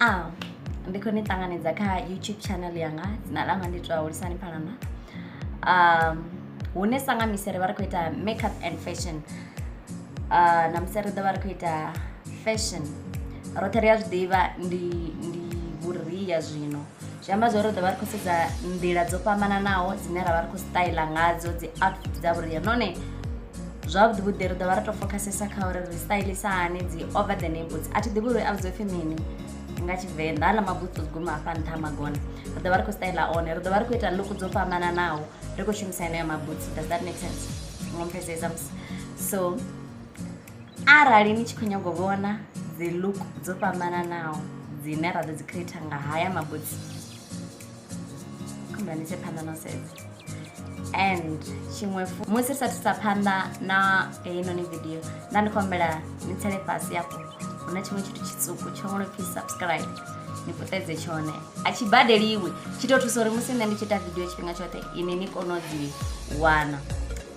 A ndi khou ni ṱanganedza kha YouTube channel yanga, dzina ḽanga ndi tou Hulisani Phalana. Hune sa nga misi ri vha ri khou ita makeup and fashion, na musi ri ḓo vha ri khou ita fashion. Roṱhe ri a zwi ḓivha ndi vhuria zwino, zwi amba zwori ri ḓo vha ri khou sedza nḓila dzo fhambananaho dzine ra vha ri khou styler ngadzo dzi outfit dza vhuria. Nahone zwavhuḓi vhuḓi ri ḓo vha ri to fokhasesa kha uri ri stylisa hani dzi over the knee boots. A thi ḓivhi uri a vhidziwa upfhi mini nga Tshivenḓa, haḽa mabutsu o guma hafha nṱha ha magona. Ri ḓo vha ri khou styler one, ri ḓo vha ri khou ita look dzo fhambananaho ri khou shumisa heneyo mabutsu. Does that make sense? Ngo mpfesesa musi? So arali ni tshi khou nyaga u vhona dzi look dzo fhambananaho dzine ra ḓo dzi creator nga haya mabutsu, khumbula ni tse phanḓa no sedza. And tshiṅwe musi ri sathu isa phanḓa na heinoni video, nda ndi khou humbela ni tsele fhasi afho hu na tshiṅwe tshithu tshitswuku tsho ṅwalwa pfhi subscribe, ni puṱedze tshone. A tshi badeliwi, tshi tou thusa uri musi nṋe ndi tshi ita video tshifhinga tshoṱhe ini ni kone u dzi wana.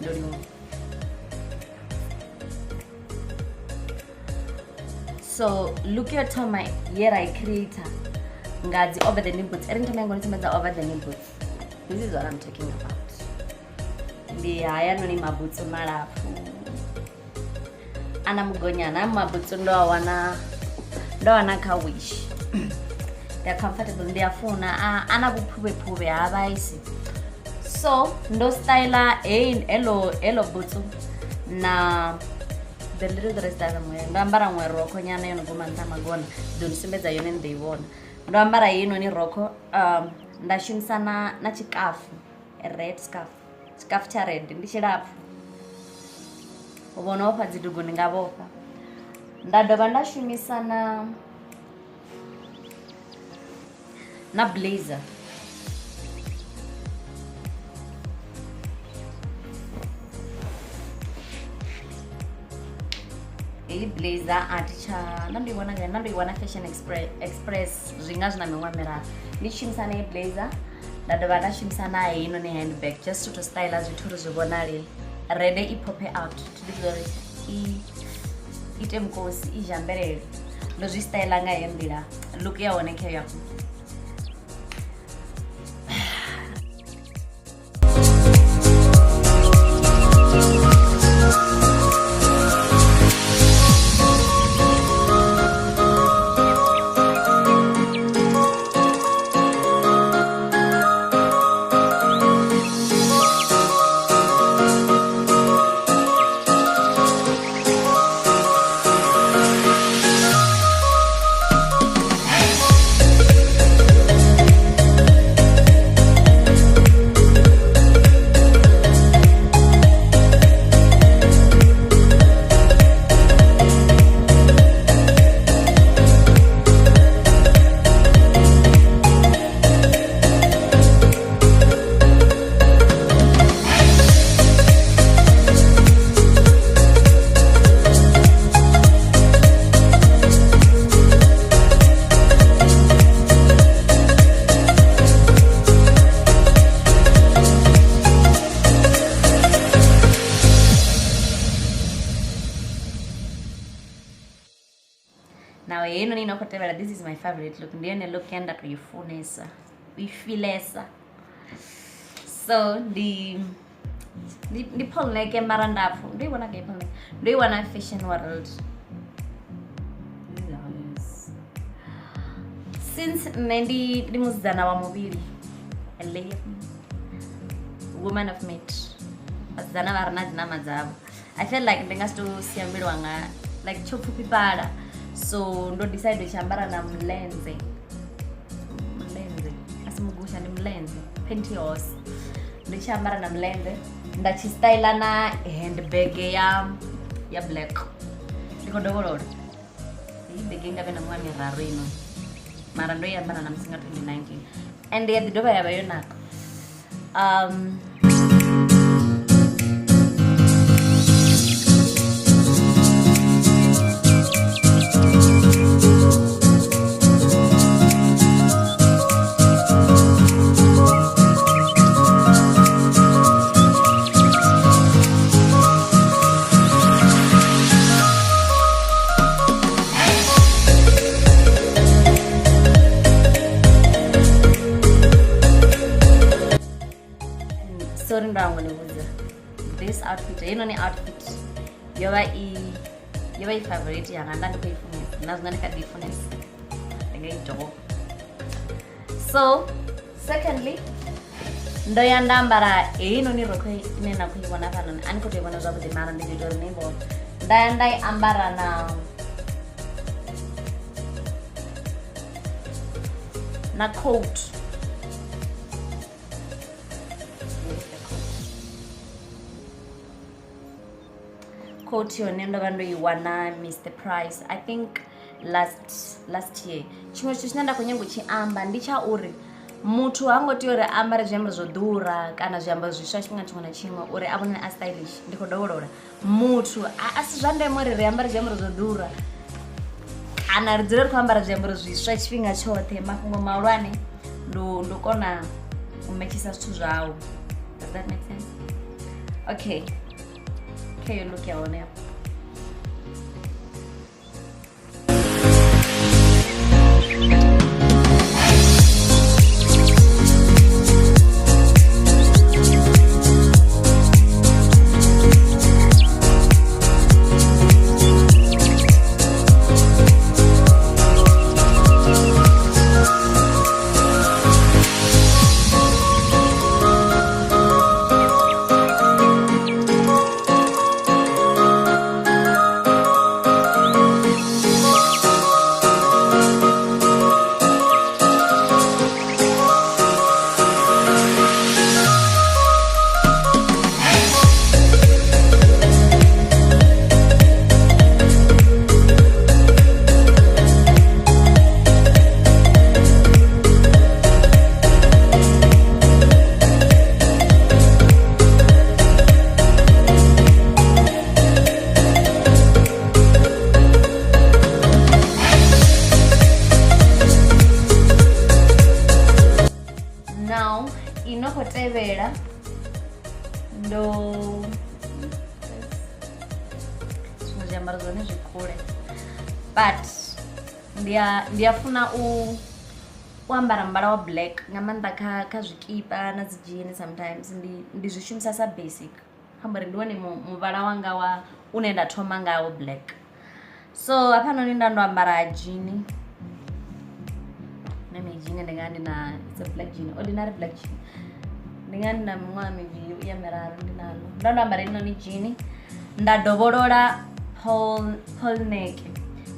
Ndo livhuwa. So look yo thoma ye ra i creator nga dzi over the knee boots. Ri thoma ngo ni sumbedza over the knee boots. This is what I'm talking about. Ndi haya noni mabutsu malapfu ana mugonyana. Mabutsu ndo a wana, ndo wana kha Wish. They are comfortable, ndi a funa, ana vhuphuvhephuvhe ha vhaisi. So ndo styler hey hello hello butsu na the little dress that I'm wearing. Ndo ambara ṅwe rokho nyana yo no guma nṱha magona, ḓo ni sumbedza yone ni ḓo i vhona. Ndo ambara heinoni rokho, nda shumisa na tshikafu, red scarf, tshikafu tsha red ndi tshilapfhu, u vhona ofha dzi dugu ndi nga vhofha. Nda dovha nda shumisa na blazer. Heyi blazer a thi tsha nda ndo i wana gai, nda ndo i wana Fashion Express zwi nga zwi na miṅwaha miraru. Ndi tshi shumisa na heyi blazer, nda dovha nda shumisa na heinoni handbag just to styler zwithu uri zwi vhonale rede i pophe out, thi ḓivhi uri i ite mukosi i zhambelele. Ndo zwi styler nga heyo nḓila, look ya hone kheyo afho. Now heinoni ino khou tevhela, this is my favorite look, ndi yone look ye nda tou i funesa, u i filesa. So ndi pole neck mara ndapfu. Ndo i wana gai pole neck? Ndo i wana Fashion World. Since nṋe ndi musidzana wa muvhili, a lady, woman of meat, vhasidzana vha re na dzinama dzavho, I feel like ndi nga si to sia muvhili wanga like tsho pfufhifhala, so ndo decide u tshi ambara na mulenze, mulenze a si mugusha, ndi mulenze, pantyhose. Ndi tshi ambara na mulenze, nda tshi styler na handbag ya black. Ndi khou dovholola heyi bege nga vhe na miṅwaha miraru ino, mara ndo i ambara na musi nga 2019 and ya ḓi dovha ya vha yo naka. uri ndo hangwa ni vhudza this outfit, heinoni outfit yo vha i favorite yanga, nda ndi khou i funesa na zwino ndi kha ḓi i funesa, ndi nga i doba. So secondly, ndo ya nda ambara heinoni rokho ine na khou i vhona hafhanoni, a ni khou tou i vhona zwavhuḓi mara ndi ḓo ita uri ni i vhone. Nda ya nda i ambara na coat. Coat yone ndo vha ndo i wana Mr Price, I think last year. Tshiṅwe tshithu tshine nda khou nyanga u tshi amba ndi tsha uri muthu ha ngo tea uri a ambare zwiambaro zwo ḓura kana zwiambaro zwiswa tshifhinga tshiṅwe na tshiṅwe uri a vhonale a stylish. Ndi khou dovholola, muthu a si zwa ndeme uri ri ambare zwiambaro zwo ḓura kana ri dzule ri khou ambara zwiambaro zwiswa tshifhinga tshoṱhe. Mafhungo mahulwane ndi u kona u metshisa zwithu zwau. Does that make sense? Okay, kheyo look ya hone hafha. Now ino khou tevhela ndo zwiṅwe zwiambaro zwone zwi kule, but ndi a funa u ambara muvhala wa black nga maanḓa kha zwikipa na dzi jean. Sometimes ndi zwi shumisa sa basic, amba uri ndi wone muvhala wanga wa une nda thoma ngawo black. So hafhanoni nda ndo ambara jean, na mi jean ndi nga ndi na, it's a black jean, ordinary black jean, ndi nga ndi na miṅwaha mivhili uya miraru ndi nalo. Nda ndo ambara heinoni jean, nda dovholola pole neck.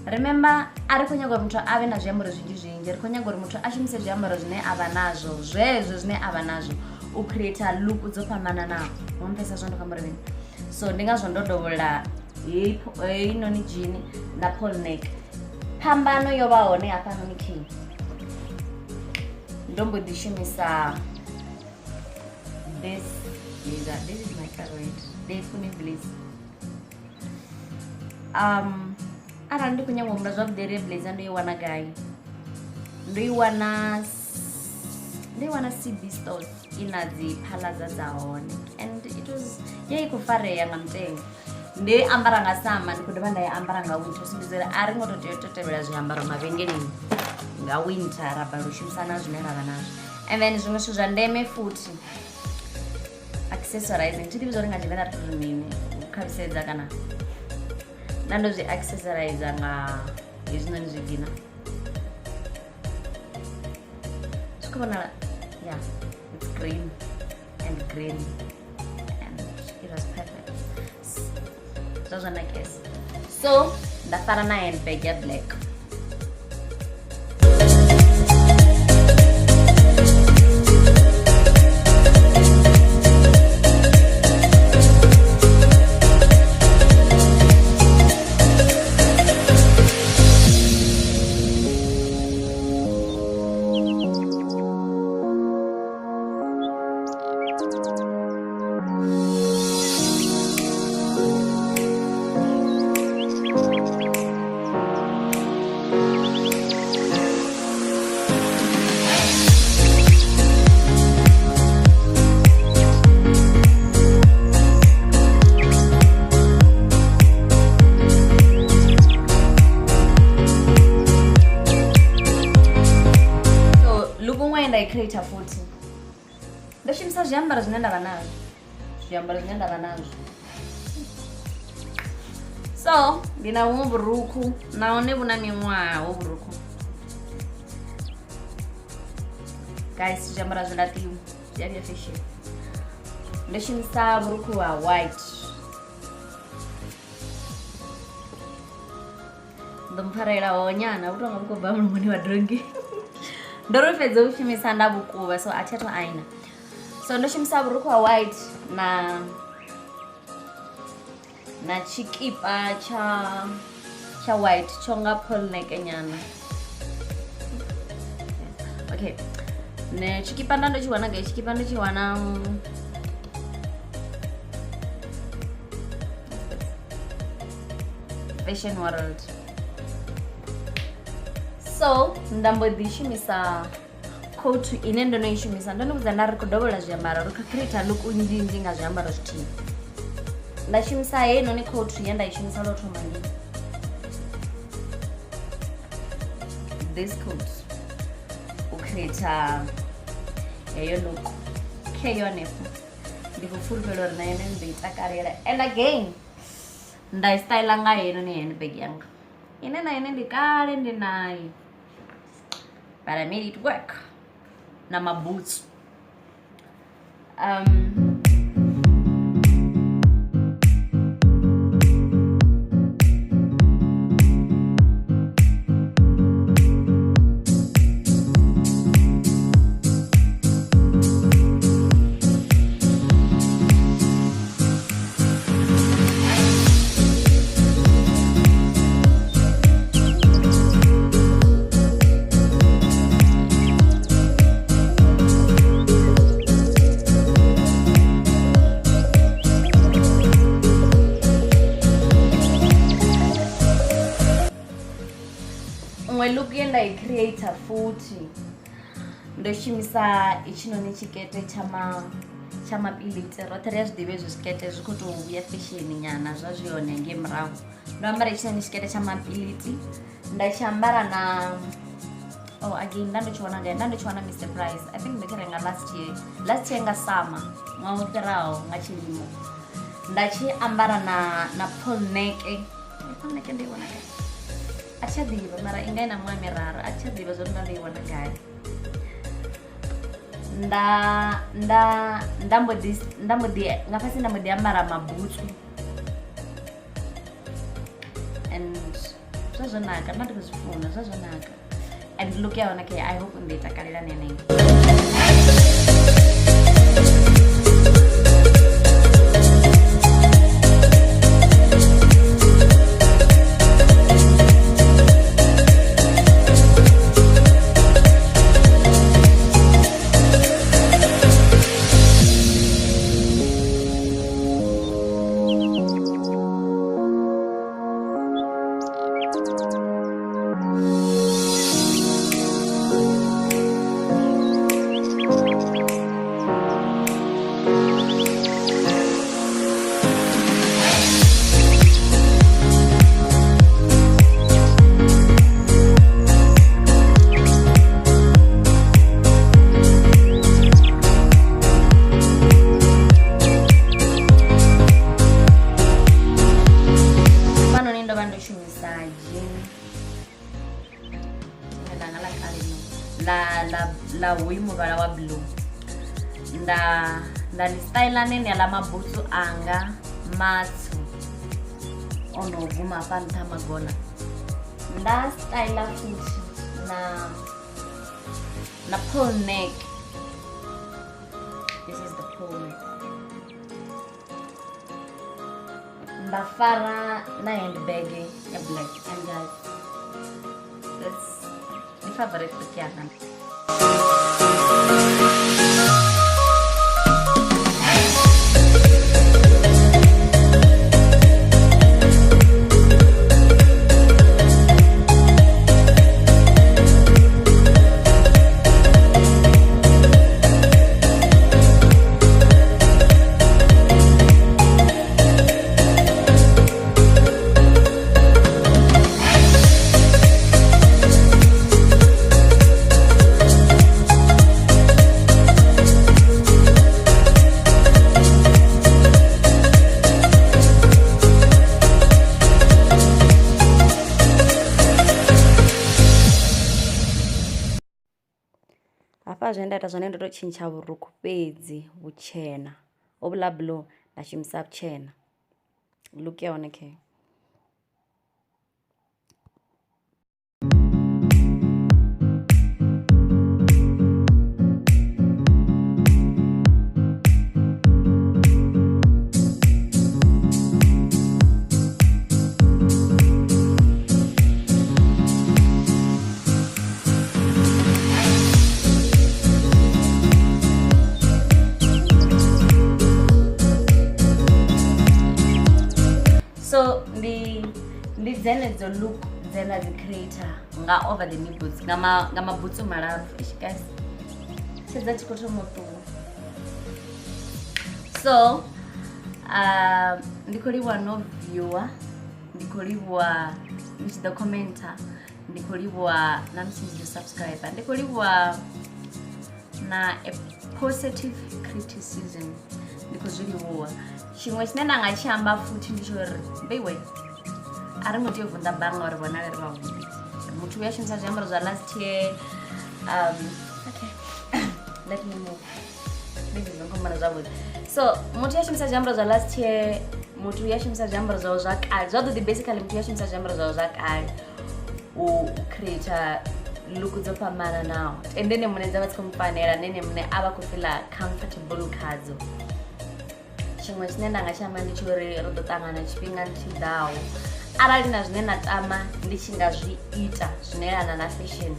Remember, a ri khou nyaga uri muthu a vhe na zwiambaro zwinzhi zwinzhi, ri khou nyaga uri muthu a shumise zwiambaro zwine a vha nazwo, zwezwo zwine a vha nazwo u create look dzo fhambananaho. Wo mpfhesesa zwo ndo khou amba uri mini? So ndi ngazwo ndo dovholola heinoni jean na pole neck. Phambano yo vha hone hafhanoni key, ndo mbo ḓi shumisa this blazer. This is my favorite, the funny blazer. Arali ndi khou nyanga u humbula zwavhuḓi uri blazer ndo i wana gai, ndo i wana CB stores i na dzi phaladza dza hone, and it was ya i khou farea nga mutengo. Ndi i ambara nga summer, ndi khou dovha nda i ambara nga winter, u sumbedza uri a ri ngo to tea u tevhela zwiambaro mavhengeleni nga winter, ra balelwa u shumisa na zwine ra vha nazwo. And then zwiṅwe zwithu zwa ndeme futhi, accessorizing. Thi ḓivhi zwa uri nga Tshivenḓa ri tou ri mini, u khavhisedza kana nda ndo zwi accessorize nga hezwinoni zwigina, zwi khou vhonala, yeah, it's green and green and it was perfect, zwa zwa nakesa. So nda fara na handbag ya black. Creator futhi ndo shumisa zwiambaro zwine nda vha nazwo. Zwiambaro zwine nda vha nazwo. So ndi na vhuṅwe vhurukhu nahone vhu na miṅwaha ho vhurukhu. Guys, zwiambaro zwi laṱiwi zwi a vhuya fashion. Ndo shumisa vhurukhu ha white. Ndo mpfarela ho nyana vhu tonga vhu khou bva mulomoni wa donngi. Ndo ri fhedza u shumisa nda vhukuvha so a thi athu aina. So ndo shumisa vhurukhu ha white na tshikipa tsha white tsho nga pole neck nyana. Okay. Ne tshikipa nda ndo tshi wana gai? Tshikipa ndo tshi wana Fashion World. So nda mbo ḓi shumisa coat ine ndo no i shumisa. Ndo no vhudza nda ri khou dovholola zwiambaro, ri khou create look nnzhi nnzhi nga zwiambaro zwithihi. Nda shumisa heinoni coat ye nda i shumisa lwo thoma ngei. This coat u create heyo look. Kheyo hanefho ndi khou fulufhela uri na yone ndi ḓo i takalela. And again nda i styla nga heinoni handbag yanga ine na yone ndi kale ndi nayo, but I made it work na mabutsu. Iṅwe look ye nda i creator futhi ndo shumisa itshinoni tshikete tsha mapilitsi. Roṱhe ri a zwi ḓivha hezwi zwikete zwi khou tou vhuya fashion nyana zwa zwi hone ngei murahu. Ndo ambara itshinoni tshikete tsha mapilitsi nda tshi ambara na oh again nda ndo tshi wana gai? Nda ndo tshi wana Mr Price. I think ndo tshi renga last year nga summer, ṅwaha wo fhiraho nga tshilimo. Nda tshi ambara na pole neck. Pole neck ndo i wana gai? A thi tsha ḓivha, mara i nga i na miṅwaha miraru, a thi tsha ḓivha zwori nda ndo i wana gai. Nda nda nda mbo ḓi nda mbo ḓi nga fhasi nda mbo ḓi ambara mabutsu and zwa zwo naka, nda ndi khou zwi funa, zwa zwo naka. And look ya hone, okay, I hope ndi takalela neneyo. Hafhanoni ndo vha ndo shumisa jean ḽanga ḽa kale no ḽa hoyu muvhala wa blue, nda ḽi styla neneaḽa mabutsu anga matswu ono guma hafha nṱha magona. Nda styla futhi na pole neck. This is the pole neck. Nda fara na handbag ya black. And guys, that's the favorite look yanga. Hafha zwine nda ita zwone ndo to tshintsha vhurukhu fhedzi vhutshena hovhuḽa blue nda shumisa vhutshena look ya hone kheyo. So ndi ndi dzenedzo look dze nda dzi creator nga over the knee boots nga ma nga mabutsu malapfu. Eish guys, tshedza tshi khou thoma u ṱuwa. So ndi khou livhuwa no viewer, ndi khou livhuwa ni tshi ḓo commenter, ndi khou livhuwa na musi ni tshi ḓo subscriber, ndi khou livhuwa na a positive criticism, ndi khou zwi livhuwa. Tshiṅwe tshine nda nga tshi amba futhi ndi tsho uri mbeiwe a ri ngo tea u vunḓa bannga uri vhonale ri vhavhuḓi. Muthu u ya shumisa zwiambaro zwa last year. Okay, let me move. Maybe ndi khou zwavhuḓi. So muthu ya shumisa zwiambaro zwa last year, muthu ya shumisa zwiambaro zwawe zwa kale zwavhuḓi, basically muthu ya shumisa zwiambaro zwawe zwa kale u creator look dzo fhambananaho. Ende ene muṋe dza vha dzi khou mufanela, na ene muṋe a vha khou feel comfortable khadzo. Tshiṅwe tshine nda nga tshi amba ndi tsho uri ri ḓo ṱangana tshifhingani tshi ḓaho. Arali na zwine na tama ndi tshi nga zwi ita zwine yelana na fashion,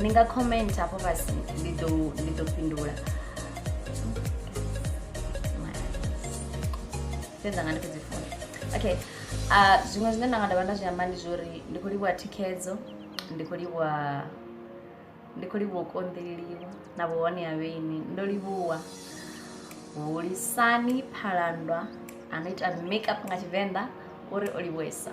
ni nga comment hafho fhasi, ndi ḓo fhindula. Fhedza nga ndi khou dzi funa. Okay, zwiṅwe zwine nda nga dovha nda zwi amba ndi zwa uri ndi khou livhuwa thikhedzo, ndi khou livhuwa ndi khou livhuwa u konḓeleliwa na vhuhone ha vheni. Ndo livhuwa Hulisani Phalandwa ano ita makeup nga Tshivenḓa uri o livhuwesa.